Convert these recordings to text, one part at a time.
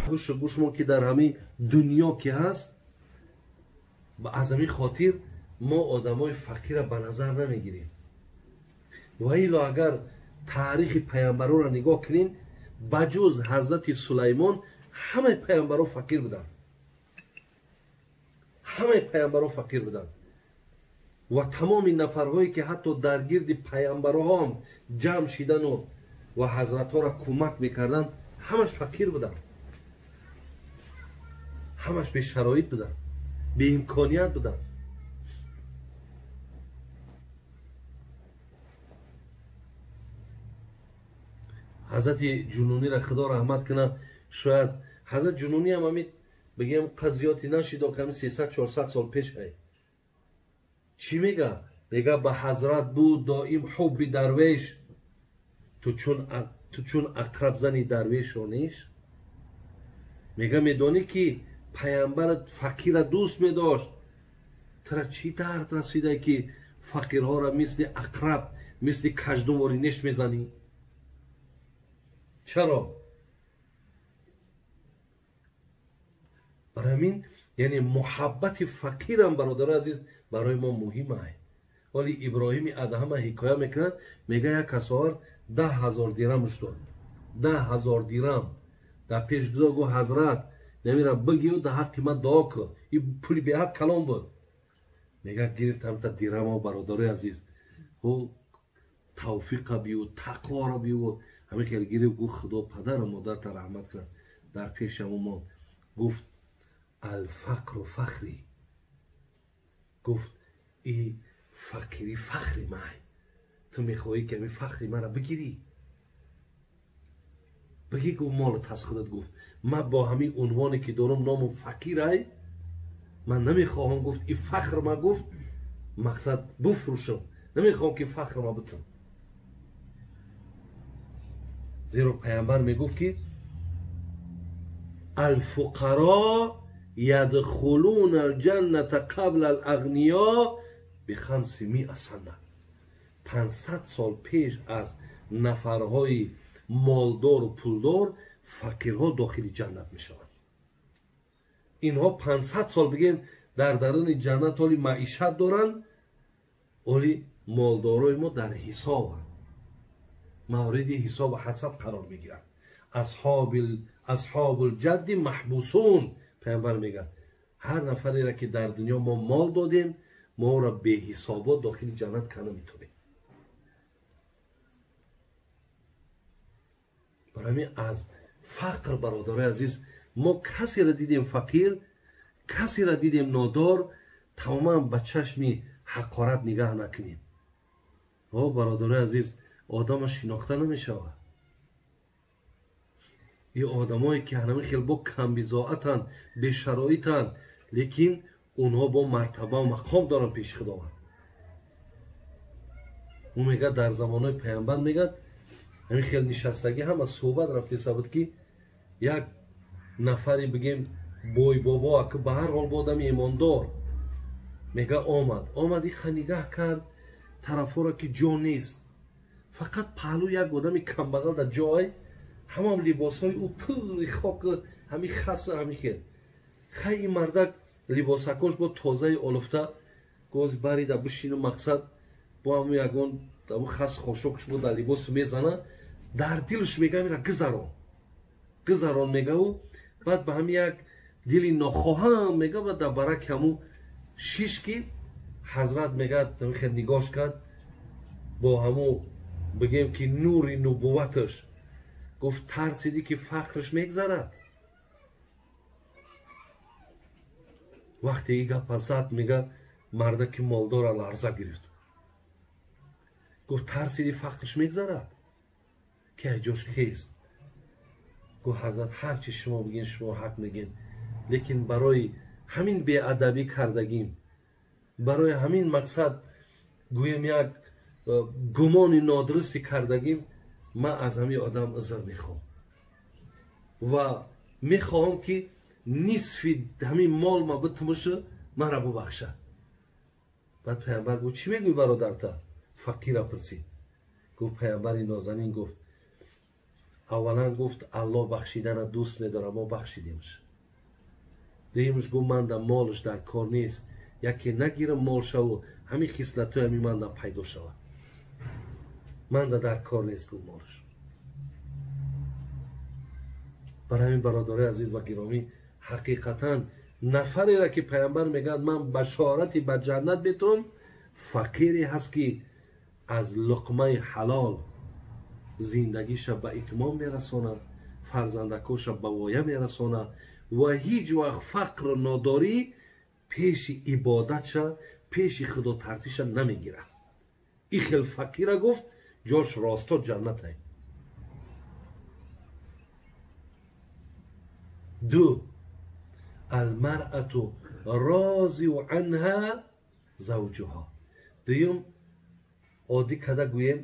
Гӯшу гӯшмон ки дар ҳамин дунё ки ҳаст, аз ҳамин хотир мо одамои фақира ба назар намегирем. Ва ило агар таърихи паямбароро нигоҳ кунем, ба ҷуз ҳазрати Сулаймон ҳамаи паямбаро фақир буданд. Ҳамаи паямбаро фақир буданд. Ва тамоми нафарҳое ки ҳатто дар гирди паямбароҳам ҷамъ шидану ва ҳазратҳоро кӯмак мекарданд, ҳамаш фақир буданд. Ҳамаш бешароит буданд, беимконият буданд. Ҳазрати Ҷунуниро Худо раҳмат кунад, шояд ҳазрат Ҷунунӣ ҳам ҳамин бигем қад зиёдӣ нашид, ҳамин 300-400 сол пеш ай. Чӣ мега? Мега ба ҳазрат буд доим ҳубби дарвеш, ту чун ақраб зани дарвешро неш. Мега медонӣ ки паямбарат фақира дӯст медошт, тура чӣ дард расида ки фақирҳоро мисли ақраб, мисли каждумвори неш мезанӣ? Чаро? Барои ҳамин яъне муҳаббати фақирам, бародари азиз, барои мо муҳим ай. Вале Иброҳими Адҳама ҳикоя мекунад, мега як кас овард 10 000 дирамш дод. 10 000 дирам дар пеш гузор, гуфт ҳазрат намира бигиру дар ҳаққи ман дуо кун. Ин пули беҳад калон буд. Мега гирифт ҳамта дирамо, бародарои азиз, ӯ тавфиқа биёд, тақворо биёд. Ҳамин хел гирифт, гуфт Худо падару модарта раҳмат кунад. Дар пешам монд, гуфт алфақру фахри, гуфт и фақирӣ фахри май, ту мехоҳӣ ки ҳамин фахри маро бигирӣ? Бигӣ, гуфт молат аз худат. Гуфт ман бо ҳамин унвоне ки дорам, ному фақирай, ман намехоҳам, гуфт и фахр ма, гуфт мақсад буфрӯшам, намехоҳам ки фахр ма бутам. Зеро паямбар мегуфт ки алфуқаро ядхулуна алҷанната қабла алағниё бихамсимиа сана. 500 сол пеш аз нафарҳои молдору пулдор фақирҳо дохили ҷаннат мешаванд. Инҳо 500 сол бигем дар даруни ҷаннат ҳоли маишат доранд, оли молдорои мо дар ҳисобанд, мавриди ҳисобу ҳасаб қарор мегиранд. Асҳобулҷадди маҳбусун, паямбар мегӯяд ҳар нафареро ки дар дунё мо мол додем, мо ӯро беҳисобот дохили ҷаннат карда метавонем. Барои ҳамин аз фақр, бародарои азиз, мо касеро дидем фақир, касеро дидем нодор, тамоман ба чашми ҳақорат нигаҳ накунем. О бародарои азиз, одама шинохта намешавад. Ин одамое ки ҳамин хел бо камбизоатанд, бешароитанд, лекин онҳо бо мартабаву мақом доранд пеши Худованд. Ӯ мегӯяд дар замонҳои паямбар, мегӯяд ҳамин хел нишастагӣ ҳама суҳбат рафтеса буд ки як нафаре бигем бойбобо, аки ба ҳар ҳол бо одами имондор, мега омад, иха нигаҳ кард тарафҳоро ки ҷо нест, фақат паҳлӯ як одами камбағал дар ҷой, ҳамам либосҳои ӯ пури хок, ҳамин хаса, ҳамин хел. Хай ин мардак либосакош бо тозаи олуфта гоз барида бишину, мақсад бо ҳамун ягон ҳамун хас хошокш бо дар либосу мезана, дар дилш мега мера гузарон, гузарон мегаву. Баъд ба ҳамин як дили нохоҳам мега, баъд дар бараки ҳамун шиш ки ҳазрат мегӯяд хел нигоҳш кард бо ҳамун бигем ки нури нубувваташ, гуфт тарсидӣ ки фақрш мегзарад? Вақте и гапа зад, мега мардаки молдора ларза гирифт, гуфт тарсидӣ фақрш мегзарад? Ки ай ҷош хест, гуфт ҳазрат ҳар чи шумо бигин, шумо ҳақ мегин, лекин барои ҳамин беадабӣ кардагим, барои ҳамин мақсад гӯем як гумони нодурусти кардагим, ман аз ҳамин одам узр мехоҳам ва мехоҳам ки нисфи ҳамин мол ма битмушу маро бубахшад. Баъд паямбар гуфт чӣ мегӯй бародарта? Фақира пурсид. Гуфт паямбари нозанин гуфт Аввалан гуфт Аллоҳ бахшидана дӯст медорад, мо бахшидемш. Дуюмш гуфт ман да молш дар кор нест, яке нагирам мол шаву ҳамин хислатҳои ҳамин ман да пайдо шавад. Ман да дар кор нест гуфт молш. Барои ҳамин бародарои азиз ва гиромӣ, ҳақиқатан нафареро ки пайғамбар мегӯяд ман башорати ба ҷаннат метавон, фақире ҳаст ки аз луқмаи ҳалол зиндагиша ба итмом мерасонад, фарзандакоша ба воя мерасонад ва ҳеҷ вақт фақру нодорӣ пеши ибодатша, пеши худотарсиша намегирад. И хел фақира гуфт ҷош росто ҷаннатай. Ду, алмаръату розиу анҳа завҷуҳа. Дуюм, оддӣ када гӯем,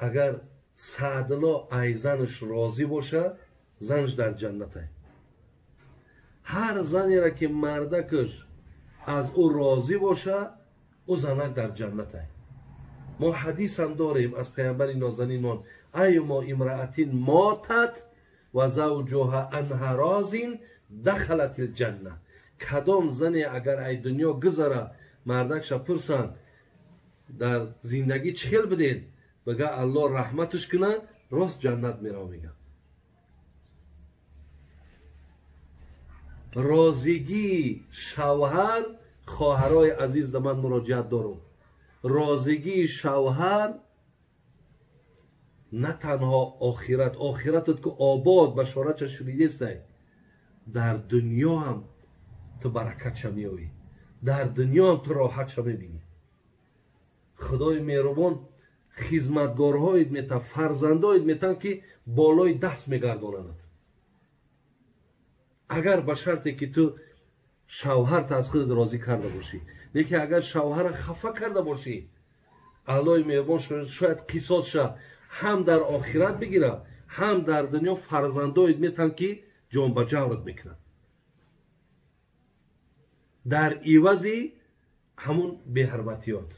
агар Саъдулло ай занаш розӣ боша, занаш дар ҷаннатай. Ҳар занеро ки мардакаш аз ӯ розӣ боша, ӯ занак дар ҷаннатай. Мо ҳадисам дорем аз пайғамбари нозанинмон: айюмо имраатин мотат ва завҷуҳа анҳа розин дахалат илҷанна. Кадом зане агар ай дунё гузара, мардакша пурсанд дар зиндагӣ чӣ хел бидед, бага Аллоҳ раҳматаш куна, рост ҷаннат мерав. Мега розигии шавҳар, хоҳарои азиз, да ман муроҷиат дорам, розигии шавҳар на танҳо охират, охиратат ку обод башоратша шунидестай, дар дунё ҳам ту баракатша меёвӣ, дар дунё ҳам ту роҳатша мебинӣ. Худои меҳрубон хизматгорҳоит метан, фарзандоит метан ки болои даст мегардонанд. Агар ба шарте ки ту шавҳарта аз худат розӣ карда бошӣ, лекин агар шавҳара хафа карда бошӣ, Аллоҳи меҳрубон шояд қисосша ҳам дар охират бигира, ҳам дар дунё фарзандоит метан ки ҷон ба ҷаврат мекунанд дар ивази ҳамун беҳурматиёт.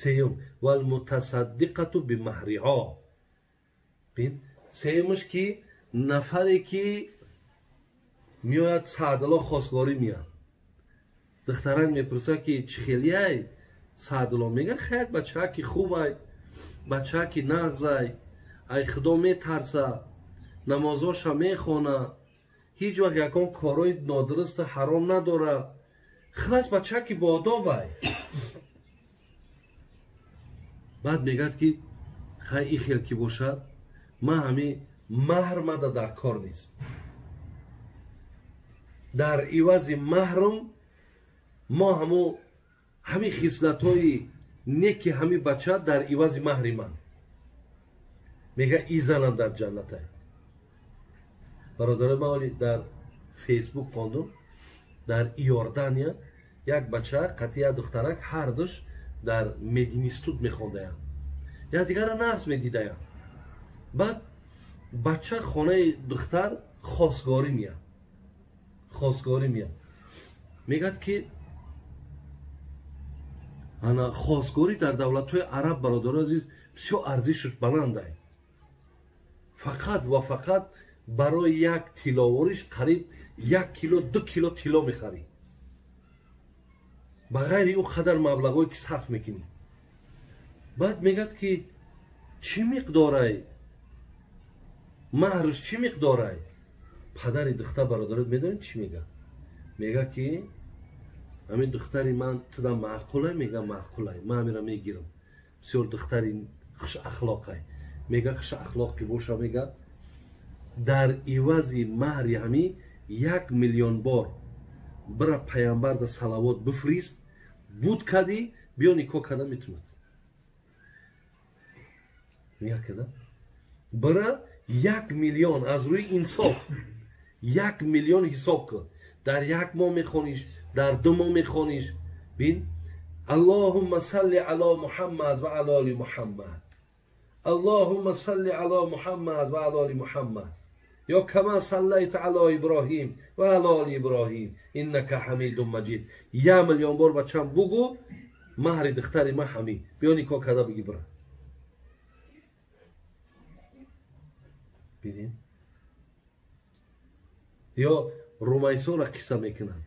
Сеюм, валмутасаддиқату бимаҳриҳо. Бин, сеюмаш ки нафаре ки меояд Саъдулло хостгорӣ меяд, духтарак мепурсад ки чӣ хелияй? Саъдулло мега хел бачааки хубай, бачааки нағзай, ай худо метарса, намозоша мехона, ҳеҷ вақт ягон корҳои нодурусту ҳаром надора, хилас бачааки боодобай. Баъд мегӯяд ки хай и хел ки бошад, ман ҳами маҳр мада дар кор нест, дар ивази маҳрум мо ҳамо ҳами хислатҳои неки ҳами бача дар ивази маҳри ман. Мега и занам дар ҷаннатай. Бародарои ман, оли дар Фейсбук хондум, дар Иордания як бача қатъи як духтарак ҳардуш дар мединститут мехондаянд, якдигарро нағз медидаянд. Баъд бача хонаи духтар хостгорӣ меяд, хостгорӣ меяд, мегӯяд ки ана хостгорӣ дар давлатҳои араб, бародарои азиз, бисёр арзишаш баландай. Фақат ва фақат барои як тилловориш қариб 1 кило 2 кило тилло мехарӣ, ба ғайри ӯ қадар маблағҳое ки сарф мекунӣ. Баъд мегӯяд ки чӣ миқдорай маҳрш, чӣ миқдорай? Падари духтар, бародарот, медонед чӣ мегӯяд? Мегӯяд ки ҳамин духтари ман туда маъқулай? Мега маъқулай, ман ҳаминро мегирам, бисёр духтари хушахлоқай. Мега хушахлоқ ки боша, мега дар ивази маҳри ҳами 1 миллион бор бира пайғамбарда салавот бифрист, буд кадӣ биё никоҳ карда метавонад. Нигоҳ када, бира 1 миллион аз рӯи инсоф 1 миллион ҳисоб кун, дар 1 моҳ мехониш, дар 2 моҳ мехониш. Бин, Аллоҳумма салли ало Муҳаммад ва ало оли Муҳаммад, Аллоҳумма салли ало Муҳаммад ва ало оли Муҳаммад, ё кама саллайта ало Иброҳим ва ало оли Иброҳим иннака ҳамидун маҷид. 1 миллион бор бачам бугӯ, маҳри духтари ман ҳамин, биё никоҳ карда биги бира. Бинед, ё Румайсоро қисса мекунанд,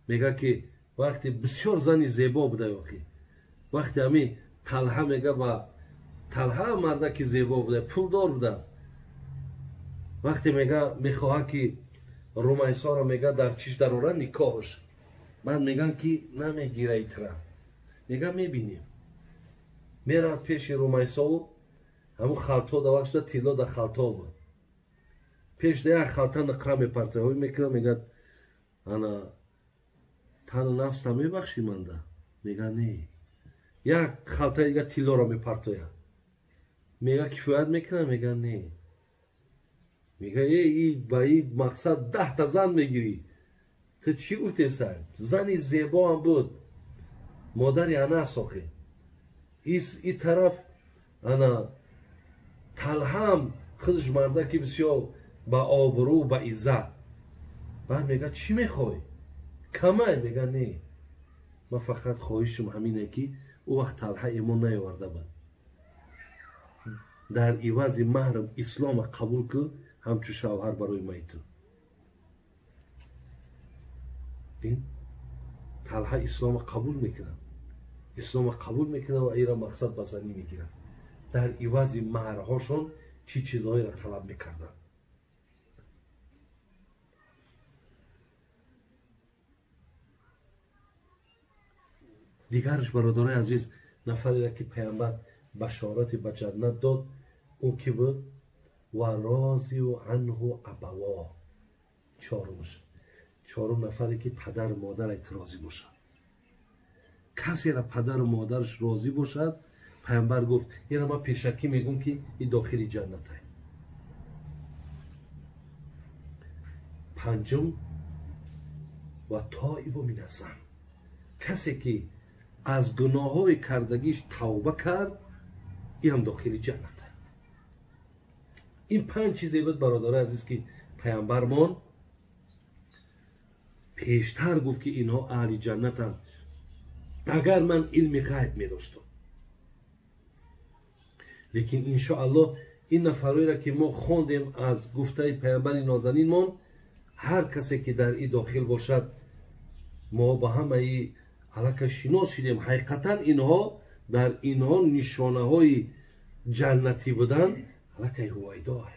мега ки вақте бисёр зани зебо буда, ёхи вақте ҳамин Талҳа мега, ба Талҳа мардаки зебо буда, пулдор будааст, вақте мега мехоҳад ки Румайсоро мега дар чиш дарора никоҳш, баъд меган ки намегира итра, мега мебинем. Меравад пеши Румайсову ҳамун халто да вақт шуда, тилло да халто буд, пеш да як халта ниқра мепартояд, мекунад, мегӯяд: ана тану нафста мебахшӣ манда? Мега не. Як халтаи дига тиллоро мепартояд, мега кифоят мекунад? Мега не. Мега э и ба и мақсад 10та зан мегирӣ, ту чӣ гуфтеса? Зани зебоам буд, модари Анас охи. И тараф ана Талҳаам худаш мардаки бисёр ба обрӯ, ба иззат. Баъд мега чӣ мехоҳӣ, камай? Мега не, ман фақат хоҳишам ҳамине ки ӯ вақт Талҳа имон наёварда буд, дар ивази маҳрам ислома қабул кун ҳамчу шавҳар барои май ту. Бин, Талҳа ислома қабул мекунад, ислома қабул мекунад ва ира мақсад ба занӣ мегирад. Дар ивази маҳрҳошон чӣ чизҳоеро талаб мекарданд? Дигараш, бародарои азиз, нафареро ки пайғамбар башорати ба ҷаннат дод, ӯ ки буд? Ва розиу анҳу абаво. Чорумш, чорум нафаре ки падару модараш розӣ бошад. Касеро падару модараш розӣ бошад, пайғамбар гуфт, инро ман пешакӣ мегӯм ки и дохили ҷаннатае. Панҷум, ва тоибу миназзан, касе ки аз гуноҳҳои кардагиш тавба кард, ин ҳам дохили ҷаннат. Ин панҷ чизе буд, бародарои азиз, ки пайғамбармон пештар гуфт ки инҳо аҳли ҷаннатанд. Агар ман илми ғайб медоштам, лекин иншоаллоҳ ин нафарҳоеро ки мо хондем аз гуфтаи пайғамбари нозанинмон, ҳар касе ки дар и дохил бошад, мо ба ҳамаи аллакай шинос шудем. Ҳақиқатан инҳо дар инҳо нишонаҳои ҷаннатӣ будан аллакай ҳувайдоа.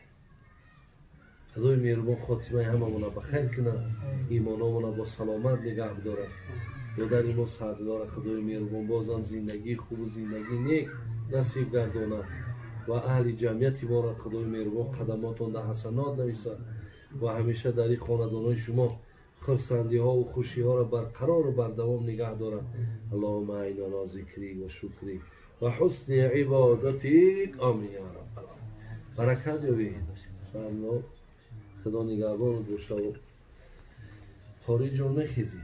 Худои меҳрубон хотимаи ҳамамона ба хайр кунад, имономона бо саломат нигаҳ бидорад. Додари мо Саъдуллоро Худои меҳрубон бозам зиндагии хубу зиндагии нек насиб гардонад ва аҳли ҷамъияти моро Худои меҳрубон қадамотон дар ҳасанот нависад ва ҳамеша дар ин хонадонҳои шумо хурсандиҳову хушиҳоро барқарору бардавом нигаҳ дорад. Аллоҳумма аина ала зикрик ва шукрик ва ҳусни ибодатик. Амин я раббал оламин. Баракат ёбед. Худо нигаҳбонат бошад. Қори ҷон, мехезӣ?